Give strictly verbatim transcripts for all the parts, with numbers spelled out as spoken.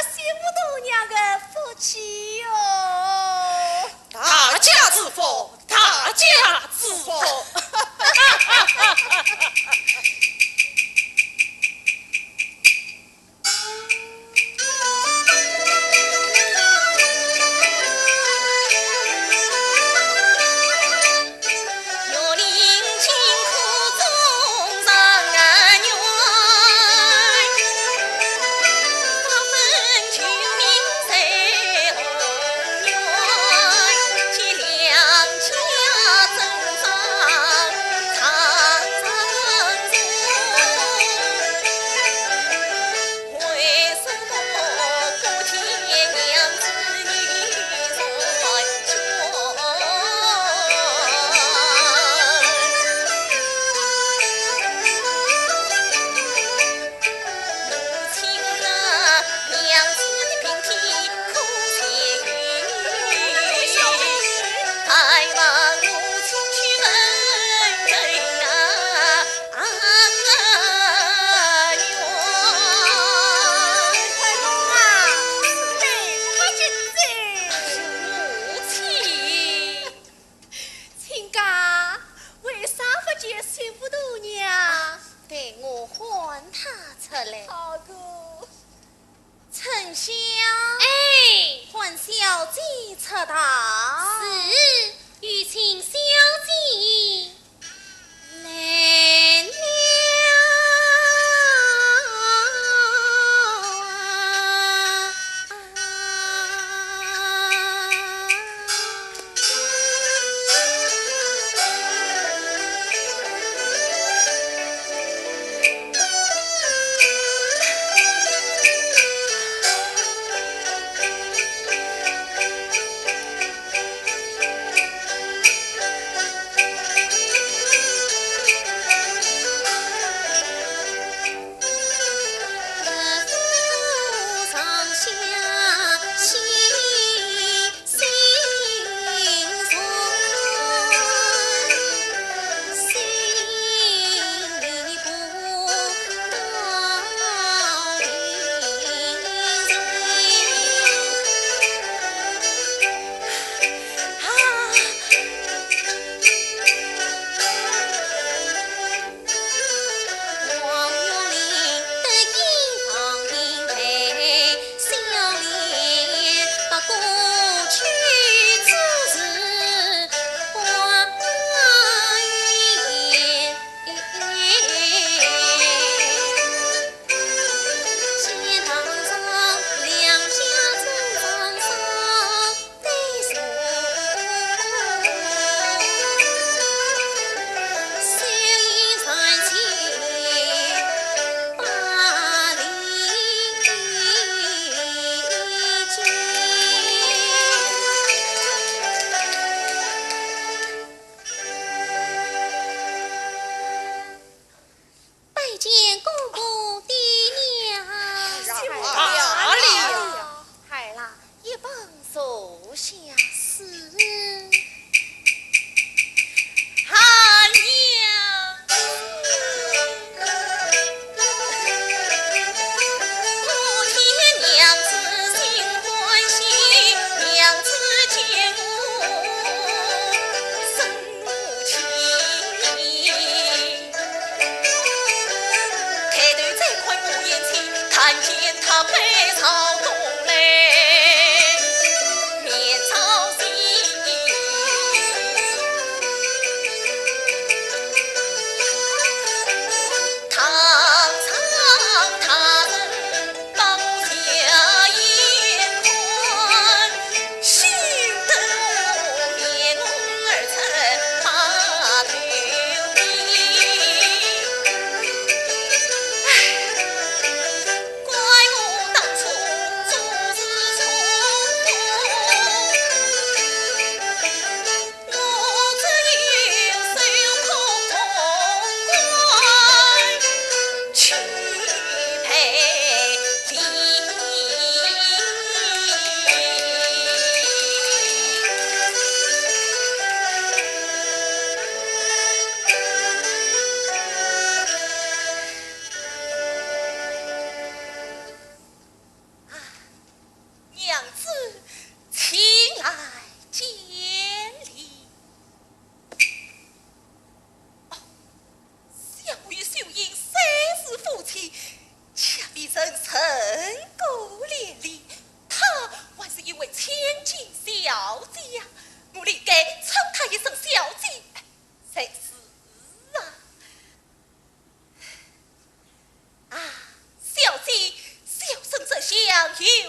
新妇大娘的福气哟。大家之福，大家之福。亲家，为啥不见新妇大娘？待我唤她出来。好个。 春香。哎。唤小姐出堂。是，有请小姐。来了。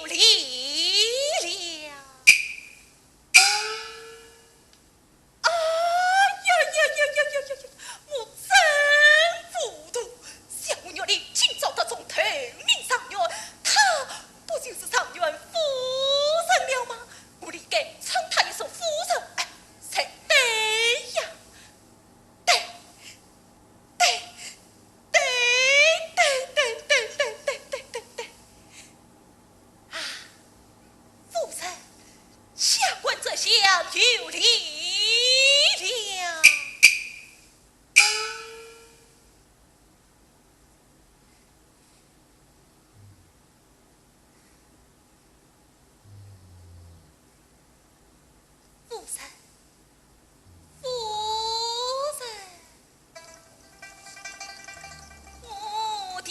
礼了。哎呀呀呀呀呀呀呀！我真糊涂，想我玉林今朝得中头名状元，她不就是状元夫人了吗？我理该称她一声夫人，哎，才对呀。对，对，对，对。 啊，夫人，下官这厢有礼了。夫人，夫人。 我的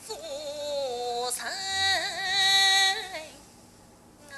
夫人啊。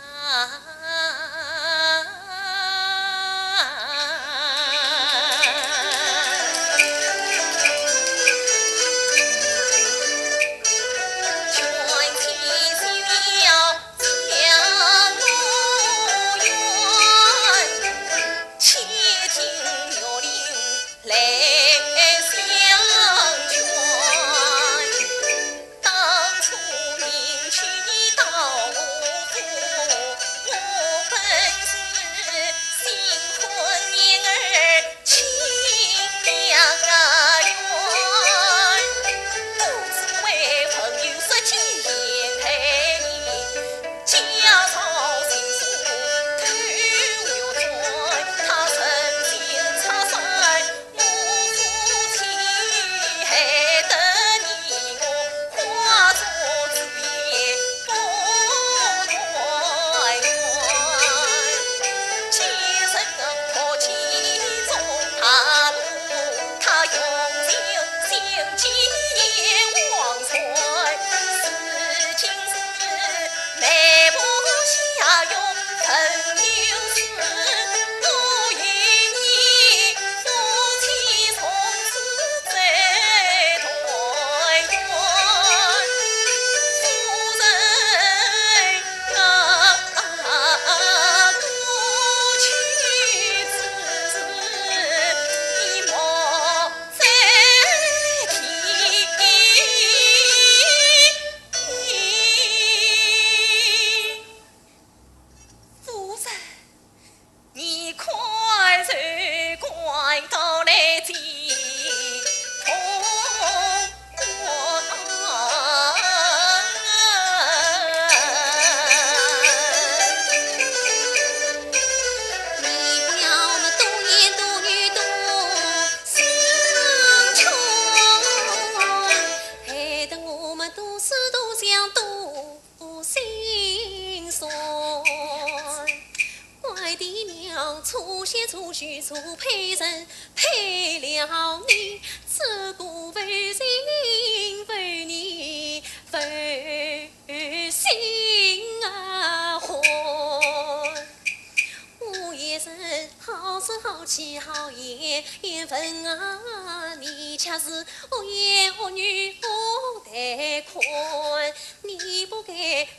夫人，你快些赶到来见我。你不要么多言多语多伤穷，害得我们多思多想多 心酸。怪爹娘错写错许错配人，配了你，这个负心负义负心啊汉。我也是好声好气好言言分啊，你却是恶言恶语恶待看。 你不该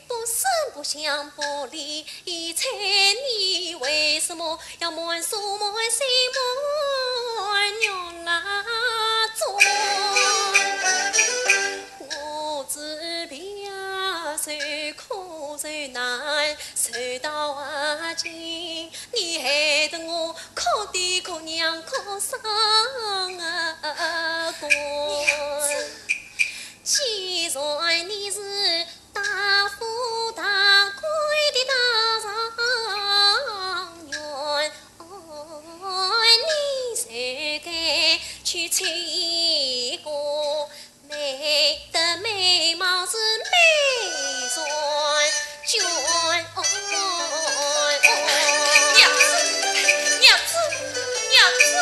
不声不响不理睬，你为什么要瞒手瞒心瞒月来做？我只怕受苦受难受到啊今，你害得我哭爹哭娘哭伤啊肝。娘子， 既然你是大富大贵的大状元，你就该去娶一个美的美貌是美状元。娘子，娘子，娘子。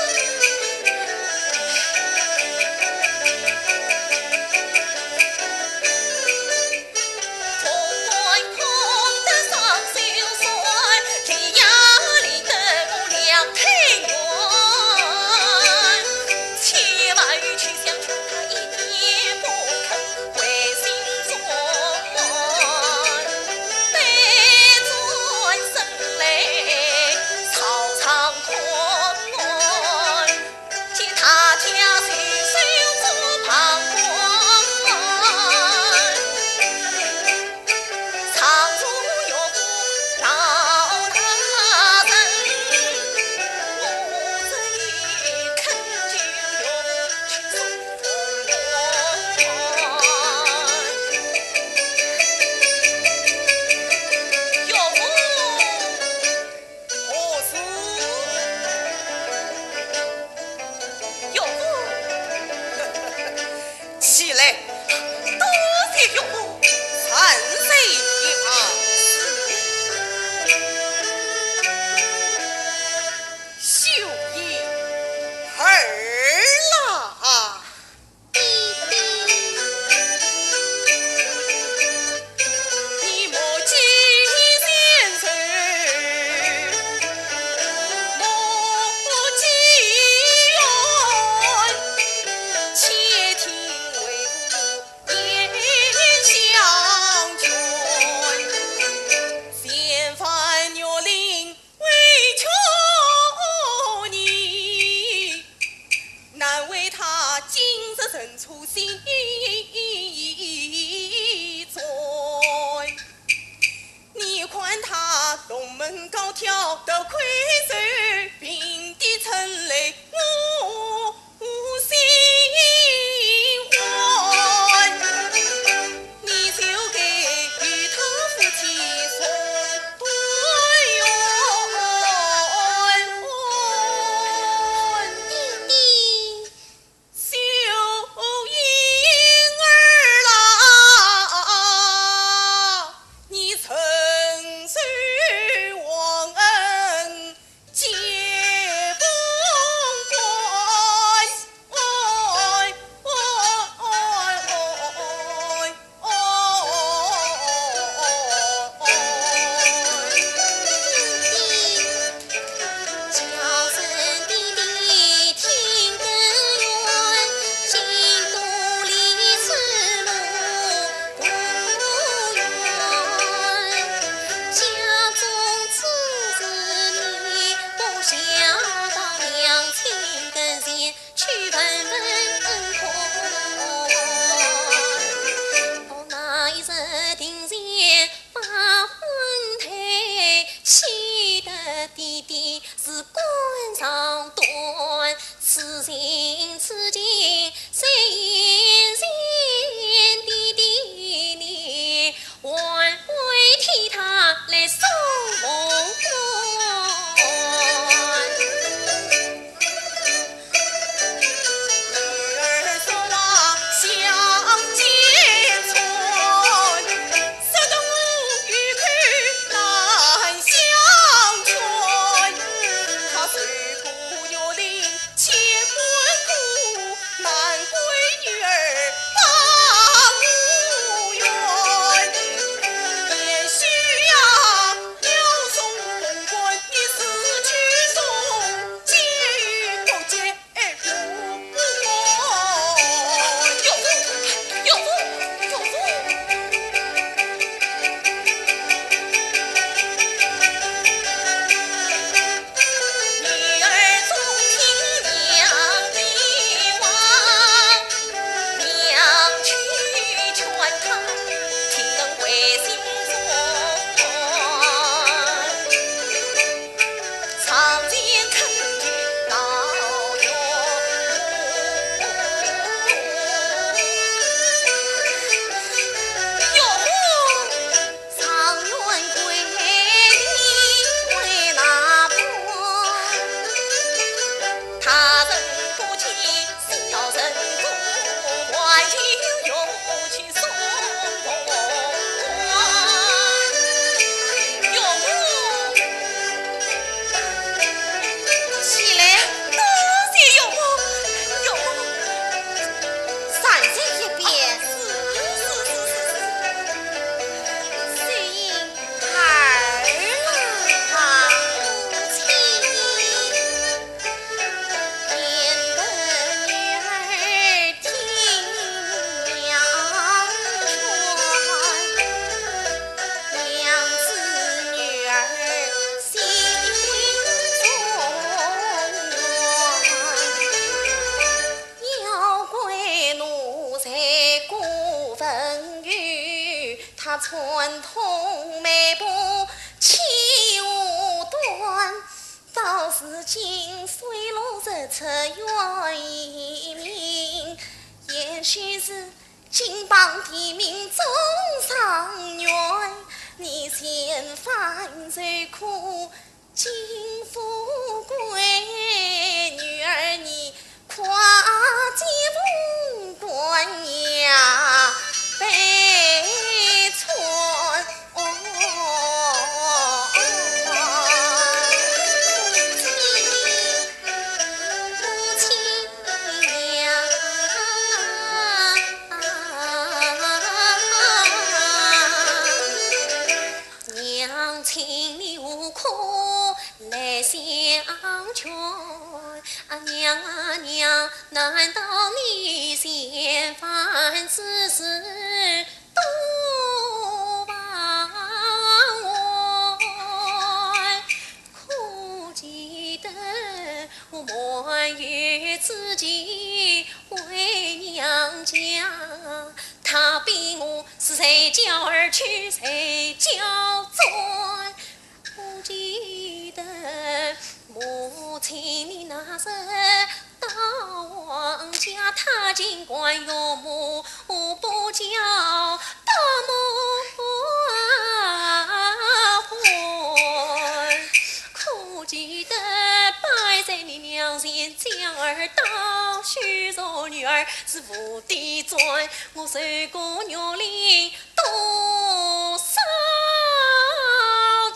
人高挑，头盔手，平地城来我心欢。你就该与他夫妻送团圆。爹爹。 秀英儿啦，你承受皇恩皆不怪。起来，多谢岳母，岳母。站在一边。是，是，是，是，是。秀英儿啦，母亲。 他串通媒婆欺我断，到如今水落石出冤一名。也许是金榜题名中状元，你嫌犯罪苦， 金富贵，女儿你跨界封官呀，被传。哦，母亲呀。 娘，请你无可来相劝。啊，娘啊娘，难道你嫌犯之事多忘怀？可记得我满月之期回娘家，他逼我 是随轿而去随轿转。到王家，他竟管岳母不叫伯母唤。可记得摆在你娘前，将儿倒许做女儿，是无底钻。我受过玉林多少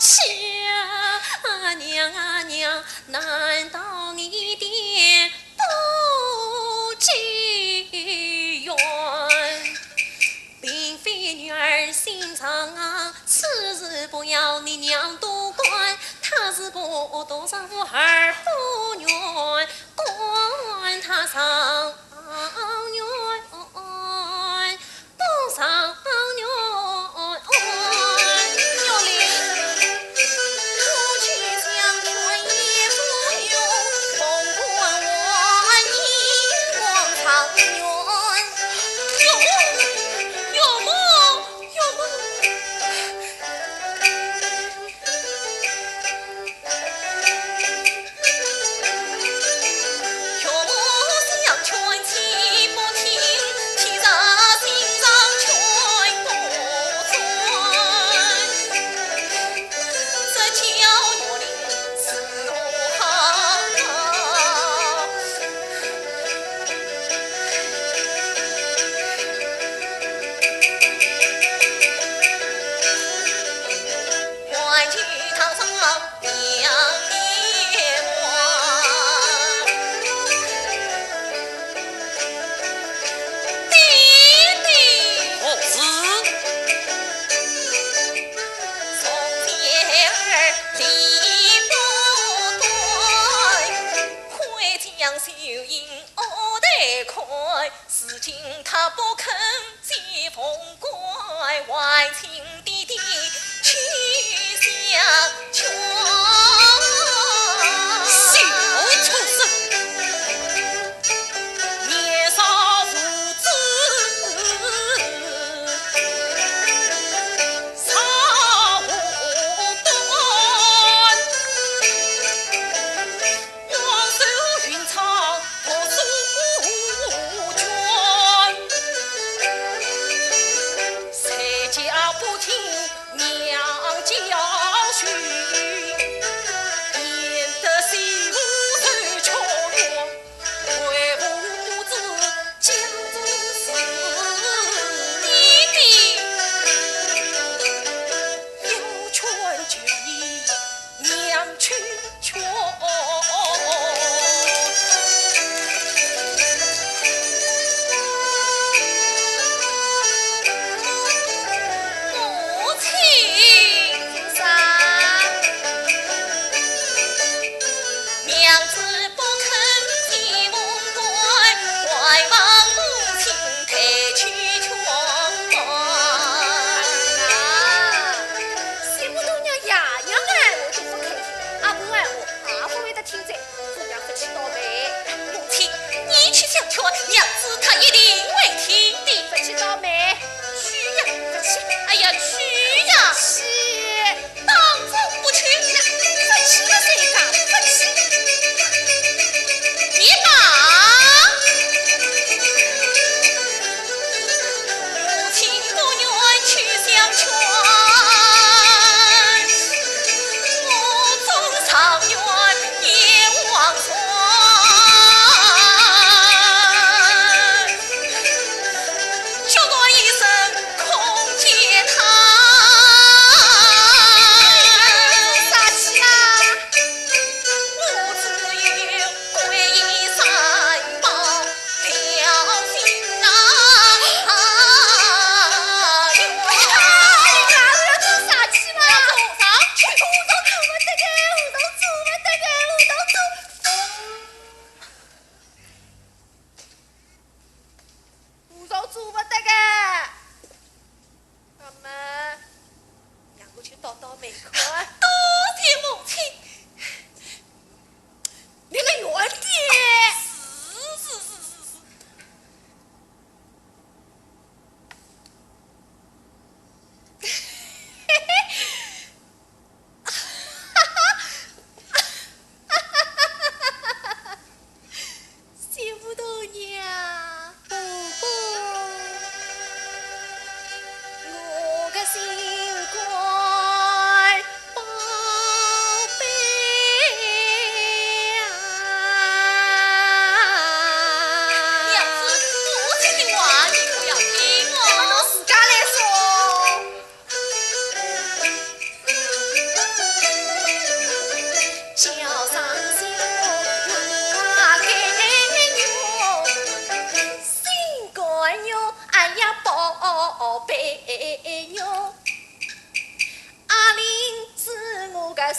气啊！啊娘啊娘，难道你爹不记冤？并非女儿心肠硬，此事不要你娘多管，她是不多丈夫儿不愿，管她上冤。不上冤。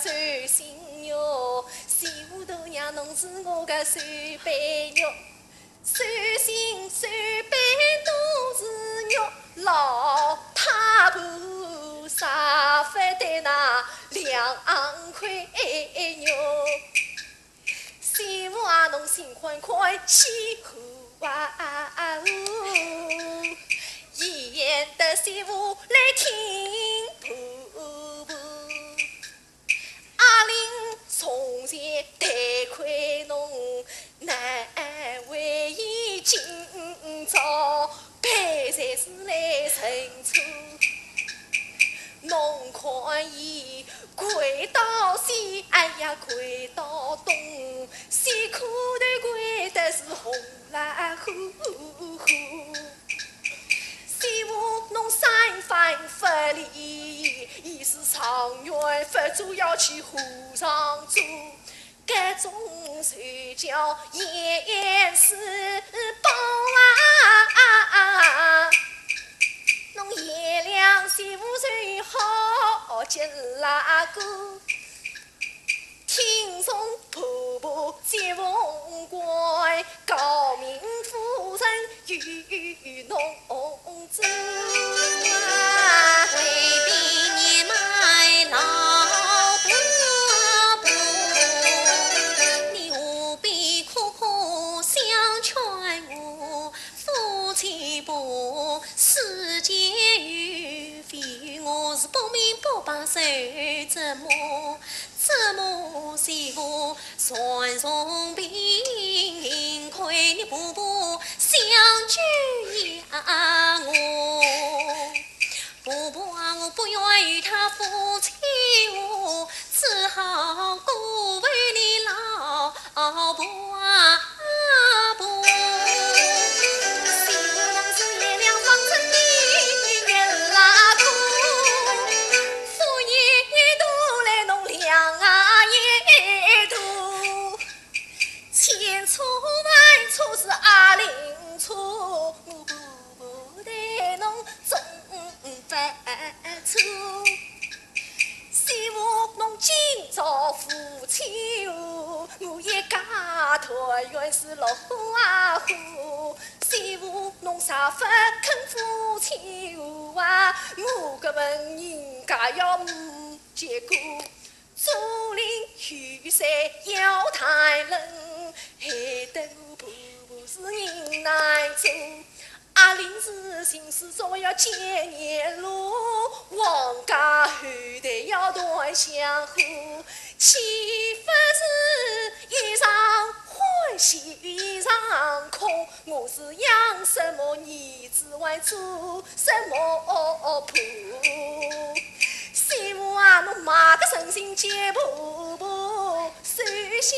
寿星哟，媳妇大娘侬是我个寿备肉，寿星寿备侬是肉，老太婆舍勿得那两块肉。 媳妇啊，侬心宽宽，气和啊，哦，贤德媳妇来听婆婆。阿玲从前待亏侬，难为伊今朝 陪在是来认错。侬看伊跪到西，哎呀，跪到东，西裤头跪得是红来呼呼。媳妇侬三番勿理，伊是状元勿做要去和尚做。 搿种事叫严世宝啊，侬贤良媳妇最好进哪个？听从婆婆接凤冠，诰命夫人与侬 为避年迈老伯伯，你何必苦苦相劝我？夫妻不死皆有福，我是不明不白受折磨，折磨媳妇 传从病，幸亏你婆婆相救呀我。婆婆啊，我不愿与他夫妻和，只好过问你老伯啊伯。媳妇侬是贤良方正的人哪个，夫人也都来侬两啊一头。 千错万错是阿玲错，我婆婆待侬总勿错。媳妇侬今朝夫妻和，我一家团圆是乐呵啊呵。媳妇侬啥勿肯夫妻和啊，我搿份人家要没结果。 竹林雨水要太冷，害得我婆婆是人难做。阿玲是心思早要见年落，王家后代要断香火，岂不是一场欢喜一场空？我是养什么儿子还做什么婆？ 媳妇啊，侬卖个诚心见婆婆，手下